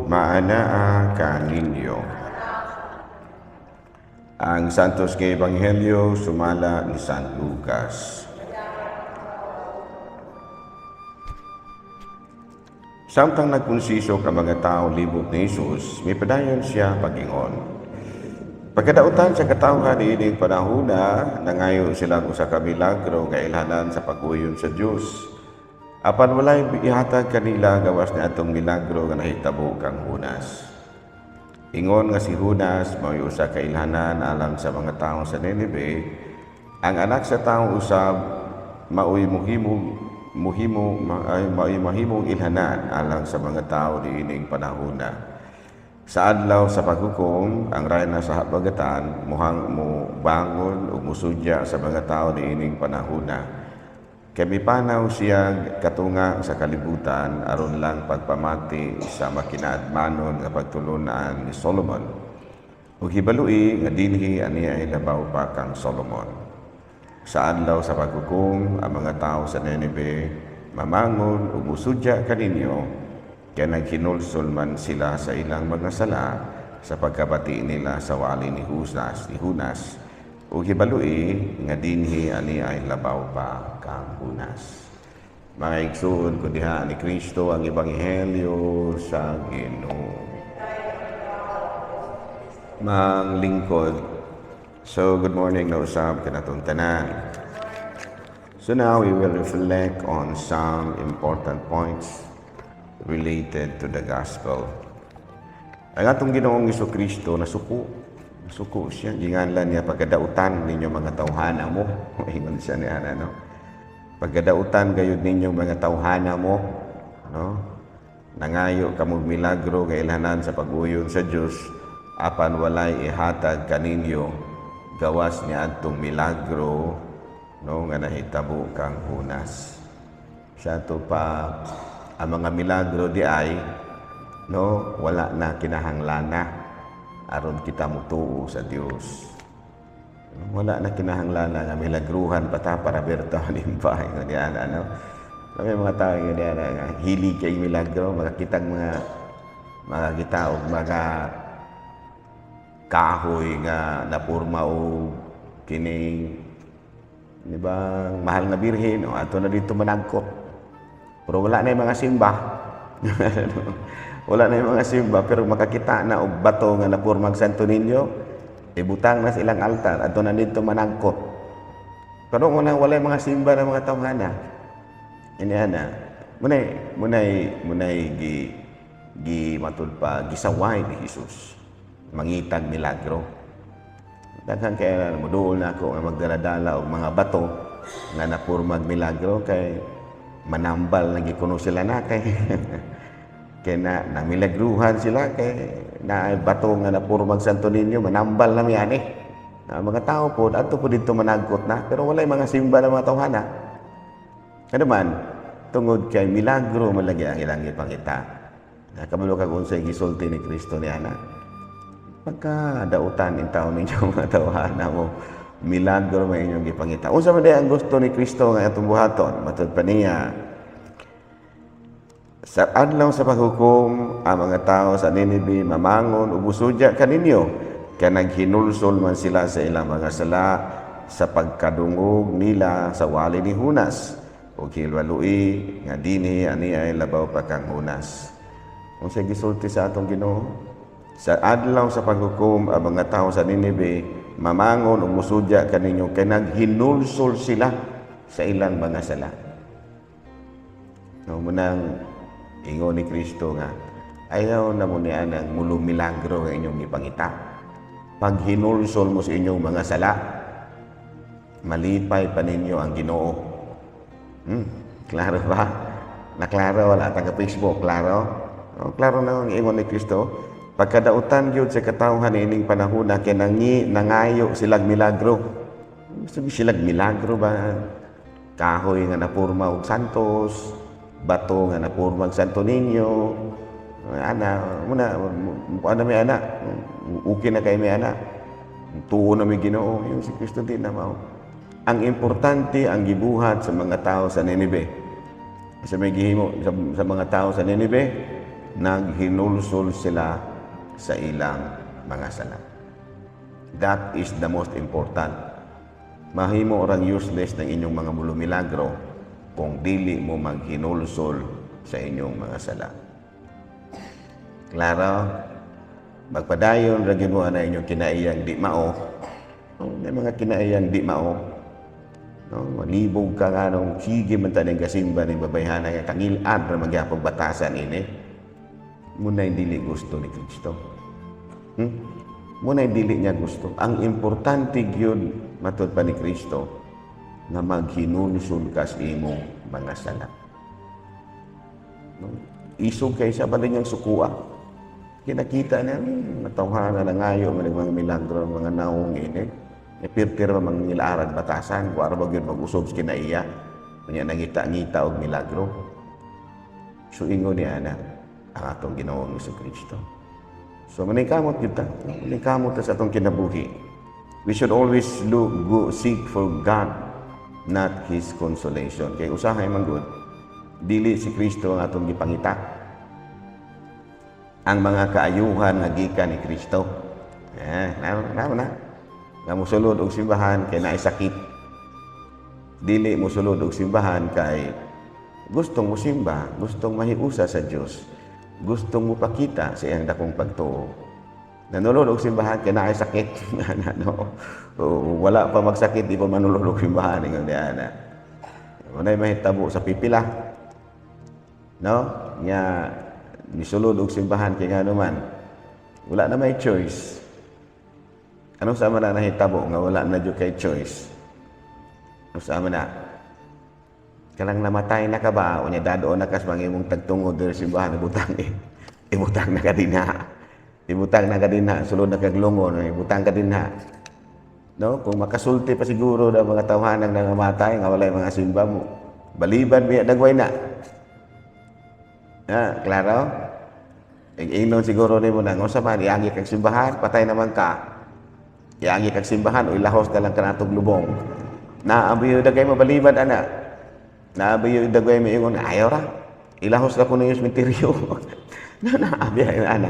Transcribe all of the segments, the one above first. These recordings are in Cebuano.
Maanaa kaninyo. Ang Santos nga Ebanghelyo sumala ni San Lucas. Samtang nagkonsisok ang mga tao libot ni Jesus, mipadayon siya pag-ingon. Pagkadautan sa katawhan niining panahona, nangayo sila usa ka milagro nga ilhanan sa pag-uyon sa Dios. Apan walay ihatag kanila gawas niadtong milagro nga nahitabo kang Junas. Ingon nga si Junas mao'y usa ka ilhanan alang sa mga tawo sa Nineve, ang Anak sa Tawo usab mao'y muhimong muhimo ay mao'y mahimong ilhanan alang sa mga tawo niining panahona. Sa adlaw sa paghukom, ang rayna sa habagatan muhang mubangon ug musudya sa mga tawo niining panahona. Kay mipanaw siya katunga sa kalibutan aron lang pagpamati sa makinaadmanon nga pagtulunan ni Solomon. Ug hibaloi nga dinhi ani ay labaw pa kang Solomon. Sa adlaw sa paghukom, ang mga tawo sa Nineve mamangon ug musudya kaninyo, kay naghinulsol man sila sa ilang mga sala sa pagkabati nila sa wali ni Junas. Ug hibaloi nga dinhi ani ay labaw pa kang Junas. Mga igsoon, kun diha ni Kristo ang ebanghelyo sa Ginoo. Manglingkod. So good morning na usab kanatong tanan. So now we will reflect on some important points related to the gospel. Ang atong Ginoong Kristo nasuko. Nasuko siya. Ginganlan niya, "Pagkadautan ninyo mga tawhana mo." Ingon siya niya, no? "Pagkadautan gayud ninyo mga tawhana mo." No? Nangayo kamog milagro nga ilhanan sa pag-uyon sa Dios, apan walay ihatag kaninyo gawas niadtong milagro, no, nga nahitabo kang Junas. Sa ato pa ang mga milagro di ay, no, wala na kinahanglana aron kita mutuo sa Dios. Wala na kinahanglana nga milagruhan pa ta para berto halimbawa nga diyan, ano. May mga tao nga diyan nga hili kay milagro, makakitang mga makakita og mga kahoy nga napurma og kining, di ba, mahal nga birhen o ato na dito managkot. Pero wala na yung mga simba. Wala na yung mga simba, pero makakita na og bato nga napurmag Santo Niño, ibutang na sa ilang altar, ato na dito managkot. Pero wala wala yung mga simba ng mga tawhana. Ini ana, munay gi gi matud pa gisaway ni Jesus. Mangitag milagro. Daghan kaya moduol na ako nga magdala-dala og mga bato nga napurmag milagro kay manambal na gikuno sila na kay kay na namilagruhan sila, kay na bato nga napurmag Santo Niño, manambal na mi ani. Na mga tao po adto po dito managkot na, pero walay mga simba ng mga tawhana. Ano man, tungod kay milagro man lagi ang ilang ipangita. Nakabalo kag unsay gisulti ni Kristo ni ana? "Pagka dautan in taon ninyo mga tawhana mo, milagro man inyong gipangita." Unsa man ang gusto ni Kristo nga atong buhaton? Matud pa niya, sa adlaw sa paghukom, ang mga tao sa Nineve mamangon ug musudya kaninyo, kay naghinulsol man sila sa ilang mga sala sa pagkadungog nila sa wali ni Junas. Ug hibaloi nga dinhi ani ay labaw pa kang Junas. Unsa gisulti sa atong Ginoo? Sa adlaw sa paghukom, ang mga tao sa Nineve mamangon ug musudya kaninyo kay naghinulsol sila sa ilang mga sala. No, munang ingon ni Kristo nga ayaw na mo niya ng mulumilagro nga inyong ipangita. Pag hinulsol mo sa inyong mga sala, malipay pa ninyo ang Ginoo. Klaro ba? Naklaro wala taga Facebook, klaro? Oh, klaro na ang ingon ni Kristo. Pagkadautan gyud sa katawhan ining panahona kay nangayo silag milagro. Gusto silag milagro ba? Kahoy nga napurma og santos, bato nga napurma og Santo Niño. Ana, muna, ano may ana, okay na kay may ana. Tuo na may Ginoo, yung si Kristo di na mao. Ang importante ang gibuhat sa mga tao sa Nineve. Sa may gihimo sa mga tao sa Nineve, Naghinulsol sila sa ilang mga sala. That is the most important. Mahimo orang useless ng inyong mga mulumilagro kung dili mo maghinulsol sa inyong mga sala. Klaro? Magpadayon ra gyud mo ana inyong kinaiyang di mao. Oh, may mga kinaiyang di mao. No, malibog ka nga nung sige man ta ning kasimba ning babayhana nga kangilad ra magyapong batasan ini. Muna dili gusto ni Kristo. Muna dili niya gusto. Ang importante gyud, matud pa ni Kristo, nga maghinulsol ka sa imong mga sala. No? Isog kay siya balin niyang sukua. Kinakita niya, natawhana na ngayo, mga milagro, mga naong ini. E pirtir ba mga ngilaarag batasan, wala ba gyud mag-usob sa kinaiya. Unya nangita-ngita og milagro. So ingon ni ana ang atong Ginoong Kristo. So maningkamot gyud ta, maningkamot ta sa atong kinabuhi. We should always look, go, seek for God, not His consolation. Kay usahay man gud, dili si Kristo ang atong gipangita. Ang mga kaayuhan nga gikan ni Kristo. Eh, na, na, na. Nga musulod og simbahan kay naay sakit. Dili musulod og simbahan kay gustong musimba, gustong mahiusa sa Dios, gustong mupakita sa iyang dakong pagtuo. Nanulod og simbahan kay naay sakit. No? Wala pa magsakit, di pa manulod og simbahan ingon diana. Unay mahitabo sa pipila. No? Nga misulod og simbahan kay ngano man wala na may choice. Ano sa man na nahitabo nga wala na jud kay choice? Ano sa man na? Kanang namatay na ka ba? Unya dadoon na kas mga imong tagtungod diri sa simbahan, ibutang eh. Ibutang na ka dinha. Ibutang na ka dinha, sulod na kag lungon, ibutang ka dinha. No, kung makasulti pa siguro na mga tawhanang nangamatay nga walay mga simba mo. Baliban biya dagway na. Ah, klaro? Ingnon siguro nimo na unsa man iagi kag simbahan, patay naman ka. Iagi kag simbahan o ilahos na lang ka natog lubong. Naabiyo dagay mabaliban ana. Naabiyo dagay moingon, "Ayaw ra. Ilahos na ko ninyo sementeryo." Na naabi ana.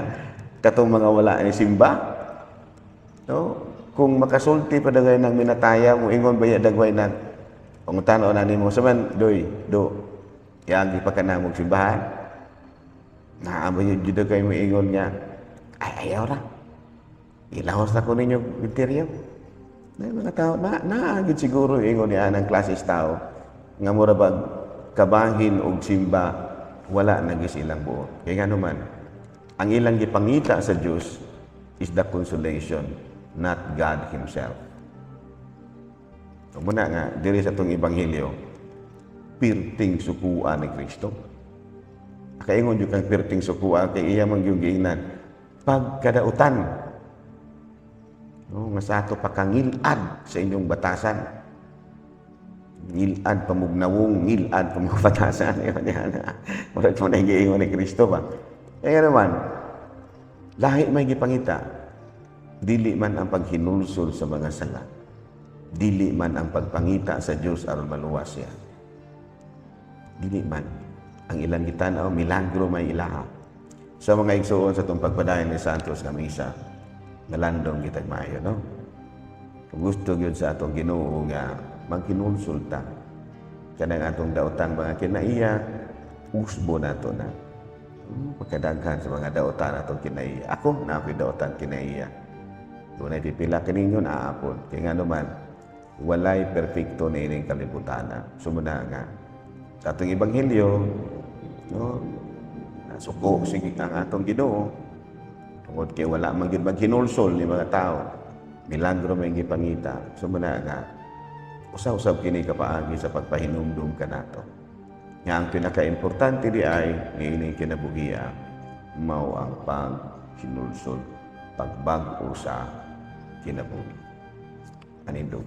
Katong mga wala ni simba. No? Kung makasulti pa dagay ng minataya mo, ingon ba dagway na pangutano na nimo sa man doy do iagi pa ka na mo simbahan, naabi jud kay mo ingon nga, "Ay, ayaw ra. Ilahos na ko ninyo sementeryo." Na mga tao na naagid siguro ingon ni anang klases tao nga mura bag kabahin og simba wala na gyud ilang buot. Kay ngano man ang ilang gipangita sa Dios is the consolation, not God Himself. So, muna nga, diri sa itong Ebanghelyo, pirting sukuan ni Kristo. Kaingon jud kang pirting sukuan kay iya man gyud giingnan pagkadautan. No, nga sa ato pakangilad sa inyong batasan. Ngilad pamugnawong, ngilad pamubatasan. Yun, yan. Murag mo na giingon ni Kristo ba? Kaya naman, lahi may gipangita, dili man ang paghinulsol sa mga sala. Dili man ang pagpangita sa Dios aron maluwas siya. Dili man. Ang ilang gitanaw, milagro may ilaha. Sa mga igsuon, sa itong pagpadayon ni Santos nga misa, nalandong kitag maayo, no? Kung gusto gyud sa atong Ginoo nga maghinulsol ta, kanang atong daotang mga kinaiya, usbo nato na. Pagkadaghan sa mga daotan atong kinaiya. Ako, na ako'y daotan kinaiya. Dunay pipila kaninyo naapon. Kaya nga naman, walay perpekto na ining kalibutan. Sumuna nga, sa atong Ebanghelyo, no, nasuko sige ang atong Ginoo. Tungod kay wala man gyud maghinulsol ni mga tao. Milagro may gipangita. Sumuna nga, usa-usab kini kapaagi sa pagpahinumdum kanato. Nga ang pinakaimportante di ay niining kinabuhiya mao ang paghinulsol, pagbag-o sa kinabuhi. Anindog.